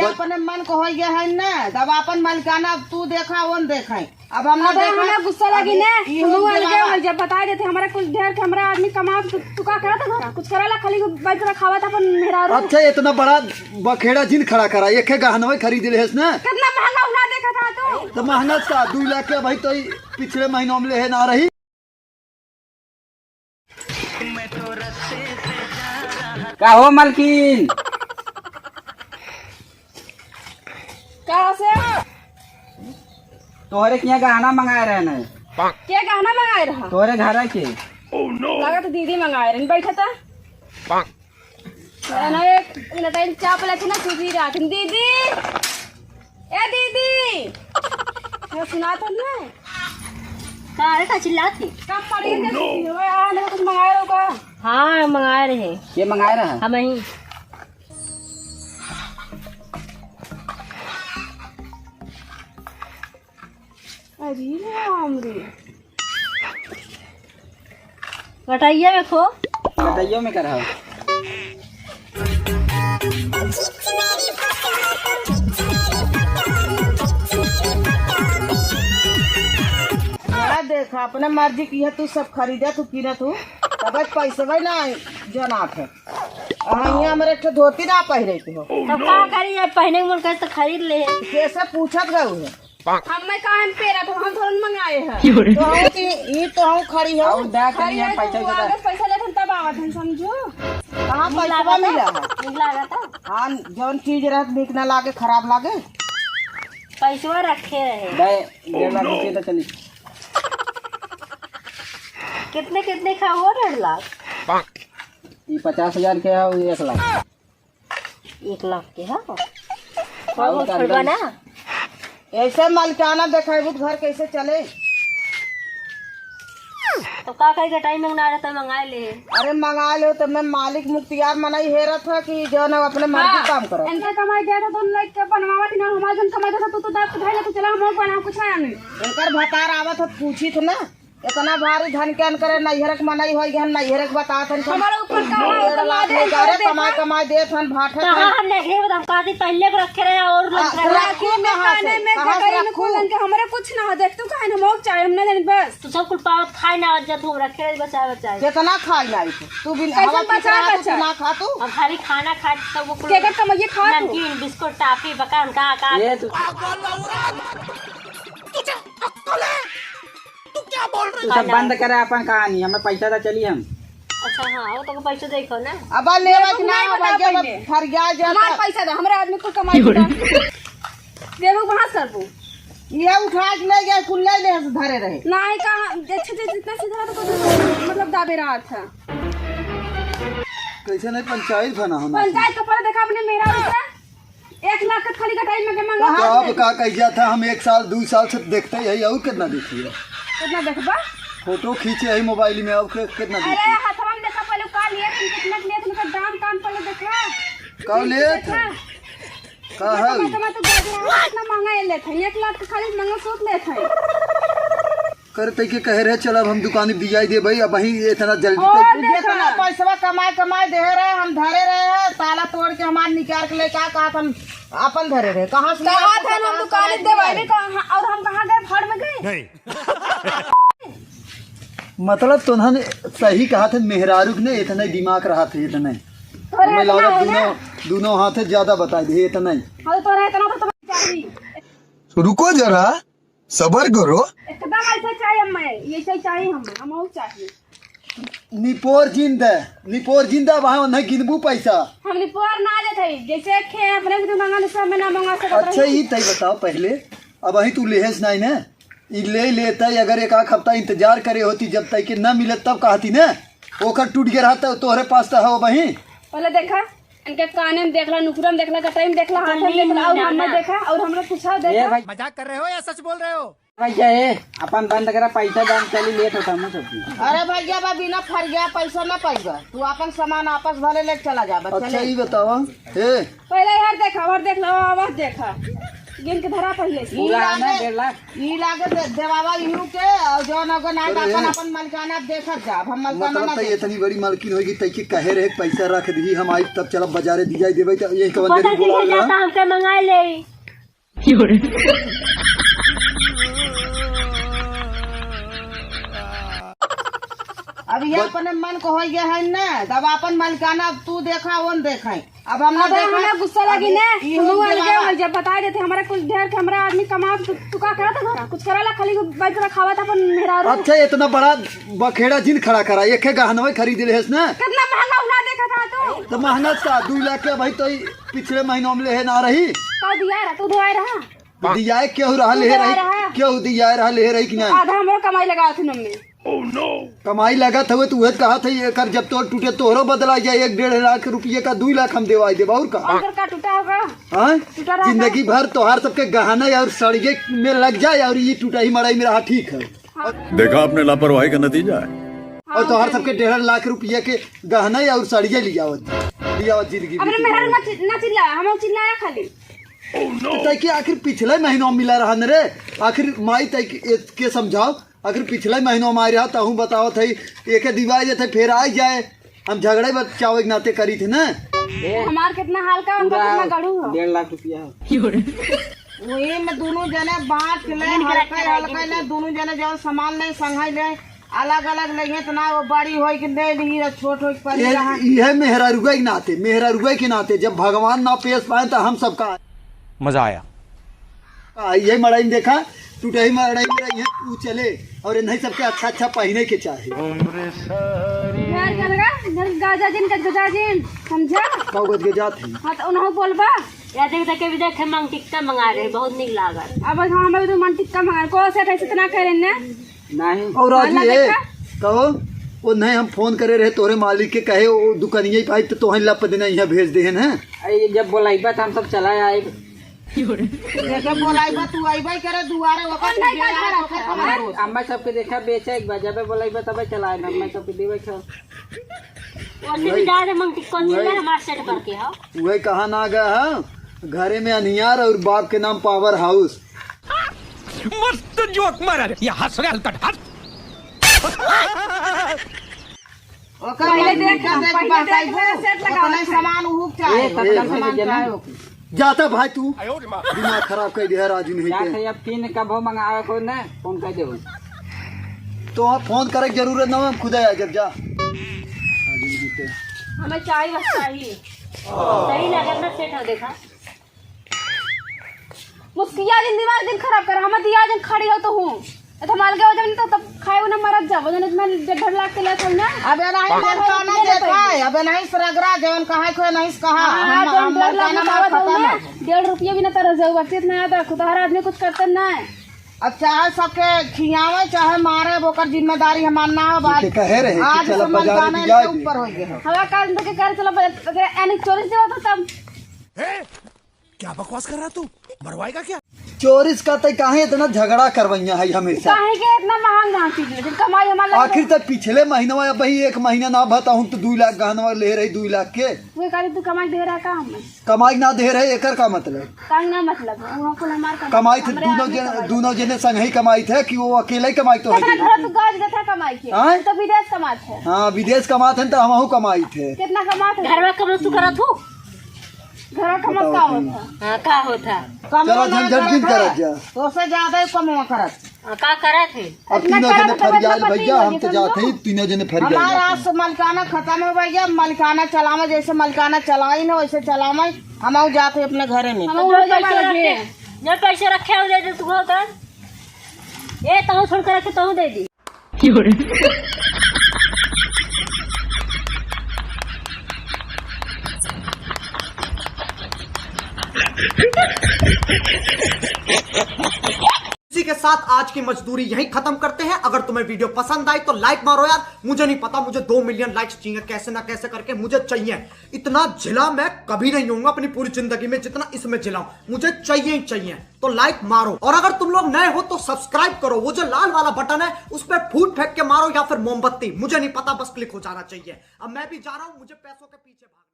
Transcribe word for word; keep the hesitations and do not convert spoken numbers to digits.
अपने मन को हो गया है ना, तब अपन मालिकाना अब तू देखा, ओन देखा। अब हम ना अब देखा, हमें गुस्सा लगी अब ना, ई हम हो अलगे गया। हो, जब बता देते, हमारा कुछ ढेर के, हमारा आदमी कमा, तू, तू का करत है घर? कुछ करला, खाली बैठ के खावा था अपन मेहरारू। अच्छा, इतना बड़ा बखेड़ा जिन खड़ा करा, एक है गहनवे खरीद ले हस ना। कितना महंगा उना देखा था तू? तो महंगा का, दो लाख के भाई तो ई पिछले महीनों में ले है ना रही। का हो मलकिन? का से? तोहरे किहाँ गहना मंगाए रहे न। के गहना मंगाए रहा? तोहरे घर के। लागत दीदी मंगाए रहे। बैठा था। ना, एक मिनट, एक चाप लेके ना, सीधी रात। दीदी, ए दीदी, ये सुना तो नहीं? का रे, का चिल्लात है? कम पड़ी है, जैसे कि हो यार, कुछ मंगाए रहो का? हाँ, मंगाए रहे। ये मंगाए रहा? हम ही। अरे राम रे। गटैया में खो। गटैया में का रहा? बड़ा देखा, अपने मर्जी की है, तू सब खरीदे, तू किने, तू तब पैसवे ना जनात है। अहाँ हियाँ हमरे एक ठो धोती ना पहिरे के हो। तो का करी, अब पहने के मन करे तो खरीद ले। कैसे पूछत गऊ है? हम मैं काहे में पेरा था, हम थोड़न मंगाए हैं। तो हम की, ई तो हम खड़ी हो। और दा खड़ी करिए है, पैसा तो के वो दा। आगे पैसा लेथन तब आवत हन, समझो। कहाँ नीक पैसा लागत मिला है? है? नीक लागत है? हाँ, जौन चीज रहत नीक ना लागे, खराब लागे। पैसवा रखे रहे। दे, डेढ़ लाख रुपये तो चली। कितने, कितने का हो डेढ़ लाख? ई पचास हजार के है, वो एक लाख। एक लाख के है? और थोड़ा बहुत का छोड़बा दम? ना? ऐसे मालिकाना देखाई, घर कैसे चले? तो का कही के टाइम मंगना रहता, मंगाए ले। अरे मंगाए ले, तो मैं मालिक मुख्तियार मनई हेरत है कि जौन अपने मर्जी हाँ, काम करत। इनका कमाई देता तो उन लोग के बनवावत ही ना, हमारे जन कमाई देता तो, तो दांत उठाए ना, तो चला हम लोग बना कुछ ना आने। इनकर भतार आवत है, पूछी थे ना। इतना भारी धन के अनकरे नैहर के मनई होई गए, हम नैहर के बतात हन। हमारे ऊपर का है, डेढ़ लाख कमा दे, लेके, अरे दे, कमाई, दे। कमाई देत हन, भाठत कहाँ हन। हम नहीं बताओ, काफी पहले को रखे रहे और आ, लड़का रहे। रखू कहाँ से? काने में कहाँ से गटई में रखू? कुलन के हमरे कुछ ना हो, देख तू काहे हम लोग चाहे, हम ना जानी बस। तू सब कुल पावत खाए ना, जब हम रखे रहे बचाए, बचाए। कितना खाई ना आई तू? तू बिन कैसे हवा पीत बचाए, रहा, तू बचाए? ना खा तू? अब खाली खाना खाए, तब वो कुल केकर कमाइए खा तू? नमकीन, बिस्कुट, टाफी, बकान, का, का? ये तू तू क्या बोल रहे तू सब बंद करे अपन कहानी, हमें पैसा दा चली हम। अच्छा, हाँ, वो तो पैसा देखो ना। अब ले ये बच ना, बता भैया, पहले। फरिया जाता। हमार पैसा दो, हमरे आदमी को कमाई दो। देबो कहाँ से करबो? ये उठा के ले गए, कुल ले ले से धरे रहे। नहीं, कहाँ, अच्छा, अच्छा, जितना सीधा तो कुछ, मतलब, दाबे रहा था। कैसे नहीं पंचायत था ना हमारे? पंचायत का पहले देखा अपने मेहरारू का। एक लाख के खाली कटाई में के मंगा कहाँ तो अब दे। का कह गया था, हम एक साल, दो साल से देखते ही है, और कितना देखिए? कितना देखबा? फोटो खींचे है मोबाइल में, और के-, कितना अरे, देखिए? हथवा में देखा पहले का लिए थे, कितना के लिए थे, उनका दाम काम पहले देखा। का लिए थे? देखा? का है? इतना, इतना तो गाड़ी है, इतना महंगा ये लेते हैं, एक लाख के खाली मंगलसूत्र लेते हैं। कर तै के कहे रहे, "चल अब हम दुकानी दियाई दे भाई, अब वहीं इतना जल्दी और तक।" देखा। जितना पैसवा कमाए, कमाए दे रहे, हम धरे रहे हैं, ताला तोड़ के हमार निकाल के लेके आ, कहा हम अपन धरे रहे। कहाँ से कहा था हम दुकानी देवाई में, कहाँ, और हम कहाँ गए, भाड़ में गए? नहीं। मतलब तोहन सही कहा थे, मेहरारू के ने इतने दिमाग रहा थे, इतने। अरे हमें इतना लगा है दोनों, ना? दोनों हाथ ज्यादा बता दे, इतने। हाँ, तो रहे इतना तो तुम्हें चाहिए। रुको जरा, सबर करो। एकदम ऐसे चाहिए हमें, ऐसे चाहिए हमें, हम और चाहिए। निपोर जिंद, निपोर जिंद, अब हाँ, उन्हें गिनबू पैसा। हम निपोर ना जाते हैं, जैसे खे अपने भी तो मंगा ले, सब में ना मंगा सकते अच्छा, हैं। ई तय बताओ पहले, अब अही तू लेहेस नहीं ना, ई ले लेता, अगर एक आध हफ्ता इंतजार करे होती, जब तय के ना मिले तब कहती ना, ओकर टूट गया रहता, तोहरे पास तो हो वहीं। पहले देखा, इनके काने में देखला, नुकुरा में देखला, गटाई में देखला, हाथ में देखला, और हमने देखा, और हमने पूछा, ए देखा। भाई। मजाक कर रहे हो या सच बोल रहे हो? भैया, ए, अपन बंद करा, पैसा दाम चली, लेट होता हमने सब चीज। अरे भैया, बा बिना फर गया, पैसा ना पाइबा, तू अपन सामान आपस भले ले चला जा, बस अच्छा, चले। ई बतावा, ए। पहले यार देखा, और देख लो, और देखा। गिन के धरा पहिले से। ई पूरा है ना, लागे, डेढ़ लाख। ई लागे दे-, देवावा इहू के, और जौन अगर ना तो अपन, ये अपन मलिकाना देखत जा। अब हम मलिकाना मतलब ना तो देख। इतनी बड़ी मालकिन होगी, तैके कहे रहे पैसा रख दी, हम आई तब चलब बाजारे दिया देबे, तो यही कवन पता देरी चल बोला जाता, रहा। हमके मंगा ले। अब ये बस। अपने मन को हो गया है ना, तब अपन मलिकाना अब तू देखा, ओन देखा। अब हम ना अब देखा। हमरा गुस्सा लगी अब ना, ई हम हो अलगे गया। हो जा, बता देते, हमारा कुछ ढेर के, हमारा आदमी कमा, तू, तू का करत था? कुछ करा ला, खाली बैठ के खावा था अपन मेहरारू। अच्छा, इतना बड़ा बखेड़ा जिन खड़ा करा, एक है गहनवे खरीद ले हस ना। कितना महंगा उला देखा था तू? तो महंगा का, दो लाख के भाई, तो ई पिछले महीनों में ले है ना रही। का दिया रहा, तू धोए रहा? तो दियाए केहू रहा, ले रही, केहू दियाए रहा, ले रही कि नहीं? आधा हमरो कमाई लगा थी नम्मे। कमाई लगत हवे तो उहे कहत है, एकर जब तोर टूटे तोहरो बदला जाए, एक डेढ़ लाख रुपये का दो लाख हम देवाई देब, और का? अंदर का टूटा होगा? हाँ? टूटा रहा जिंदगी भर तोहार सबके गहना और सड़िये में लग जाए और ये टूटा ही मड़ाई में रहा, ठीक है। हाँ। देखा आपने लापरवाही का नतीजा है। और तोहार सबके डेढ़ लाख रुपये के गहना और सड़िये लियावत, लियावत जिंदगी अपने बीती मेहरारू है। ना चि-, ना चिल्ला, हम चिल्लाया खाली। तो तैके आखिर पिछले महीनों मिला रहा न रे, आखिर माई तैके के समझाओ, आखिर पिछले महीनों में आए रहा, तहूँ बतावत है, एके दिवाई देते, फिर आ जाए। हम झगड़े बचावे के नाते करी थे ना। ए, हमार कितना हल्का, उनका पूरा कितना गड़ू हो। डेढ़ लाख रुपया है। वही में दोनों जने बांट के ले, हल्का हल्का ले, दोनों जने जब सामान ले, संघाई ले, अलग अलग ले, तो ना वो बड़ी होई के ले ली, या छोट होई के पड़ी ये, रहा। इहे मेहरारुआ के नाते, मेहरारुआ के नाते, जब भगवान ना पेश पाए, तो हम सबका मजा आया। आ, ये मड़ाई में देखा, टूटही मड़ाई में रही है, तू चले, और इन्हीं सबके अच्छा अच्छा पहने के चाहे। घर गलगा, घर गजा जिन, गजगजा जिन, समझा? का गजगजात है? हाँ, तो उन्हों बोलबा। या देख, देख के भी देखे, मांग टिक्का मंगा रहे, बहुत निक लागल। अब हम अभी तो मांग टिक्का मंगा, को से अट्ठाईस इतना करे ने? नहीं। और हाँ, आज ना ये देखा? कहो, वो नहीं, हम फोन करे रहे तोरे मालिक के, कहे वो दुकानिया ही पाई तो तोहन लप देना यहाँ भेज दे हैं। अरे, जब बोलाइबा तो हम सब चला आए। जैसे बोलाइबा, तू अइबे करे दुआरे, ओकर और नहीं बेरा का ओकर खबर। अम्मा सबके देखा, बेचे एक बार, जबे बोलाइबा तबे चलाए ना, अम्मा सबके देवे छो। ओसे भी ज्यादा मंगती कौन वही। है, हमार सेट करके हो। वही कहा ना गया है, घरे में अनियार और बाप के नाम पावर हाउस। मस्त जोक मारा रे, ये हंस रहे हलकट, हंस। ओकर पहले बाद देख, देख पहले देख, बहकाइबू, सेट लगाओ, ओतने सेट। सामान उहुक चाहे, ए, ओतने सामान चाहे ओके। जाता भाई तू, दिमाग खराब कर दिया राजू नहीं जात के। है, अब फिर कब हो मंगावे को ने, फोन कर देबो। तो आप फोन करे के जरूरत ना हो, हम खुद आ जब जा। राजू नहीं के। हमें चाय बस चाहिए। सही लागत ना सेट हो, देखा। मुस्किया जिन दिमाग जिन खराब कर, हम दिया जिन खड़ी हो तो हूँ। ए, तो माल के वजन तो तब खाए ना मरत जाबो, जन इतना डेढ़ लाख के लेत हूँ ना। अबे नहीं, मलकाना देखा है, अबे नहीं सरगरा, जवन कहा है, कोई नहीं कहा। हाँ, हम, जवन हम डेढ़ लाख मलकाना में मार खत्म ना, है। डेढ़ रुपये भी ना तरह जाऊ, बस इतना याद रखो, तो हर आदमी कुछ करते ना है। अब चाहे सबके खियावे, चाहे मारे, अब ओकर जिम्मेदारी हमार ना हो, बात के कहे रहे कि आज चला से बाजार मलकाना दिया इनके दे। ऊपर हो गया हो। हवा काल तो के कर चला बाजार, अगर यानी चोरी से हो तो तब। क्या बकवास कर रहा तू? मरवाएगा क्या? चोरिस का तय काहे इतना झगड़ा करवैया है हमेशा? काहे के इतना महंगा चीज ले? जब कमाई हमार लगे आखिर तो पिछले महीनवा, अब ही एक महीना ना भता हूँ तो दो लाख गहनवा ले रही, दो लाख के। वे काली तू कमाई दे रहा का हमें? कमाई ना दे रहे, एकर का मतलब? काहे ना मतलब? वहाँ कुल हमार कमाई। कमाई थे हमरे दोनों आदमी जन, कमाई। दोनों जने संग ही कमाई थे कि वो अकेले ही कमाई तो है? कितना घर तू गाज देता कमाई के? हाँ? तू तो विदेश कमात है। हाँ, विदेश कमात है तो हमहू कमाई थे। कितना कमात है? घरवा कमात तू करत हूँ? घरवा कमात बताओ का तुम। होता? हाँ, का होता? चलो, झंझट जिन करत जा। तो से ज्यादा ही कमवा करत। हाँ, का करत है? अब इतना तीनों जने करत तो फरियाल इतना भैया, हम तो पति जाते हैं, तीनों जने फरियाल हमारा जाते हैं। आज से मलकाना खत्म हो भैया, मलकाना चलावे, जैसे मलकाना चलाई ना, वैसे चलावे, हम आऊ जाते हैं अपने घरे में। हम तो जो पैसे रखे, जो पैसे रखे हो दे दे तू घर। ए, तहूँ छोड़ के रखे, तहूँ दे दी। इसी के साथ आज की मजदूरी यहीं खत्म करते हैं। अगर तुम्हें वीडियो पसंद आई तो लाइक मारो यार, मुझे नहीं पता, मुझे दो मिलियन लाइक्स चाहिए कैसे ना कैसे करके, मुझे चाहिए। इतना झिला मैं कभी नहीं हूँगा अपनी पूरी जिंदगी में जितना इसमें झिला हूँ, मुझे चाहिए ही चाहिए। तो लाइक मारो, और अगर तुम लोग नए हो तो सब्सक्राइब करो, वो जो लाल वाला बटन है उस पर फूट फेंक के मारो या फिर मोमबत्ती, मुझे नहीं पता, बस क्लिक हो जाना चाहिए। अब मैं भी जा रहा हूँ, मुझे पैसों के पीछे भागना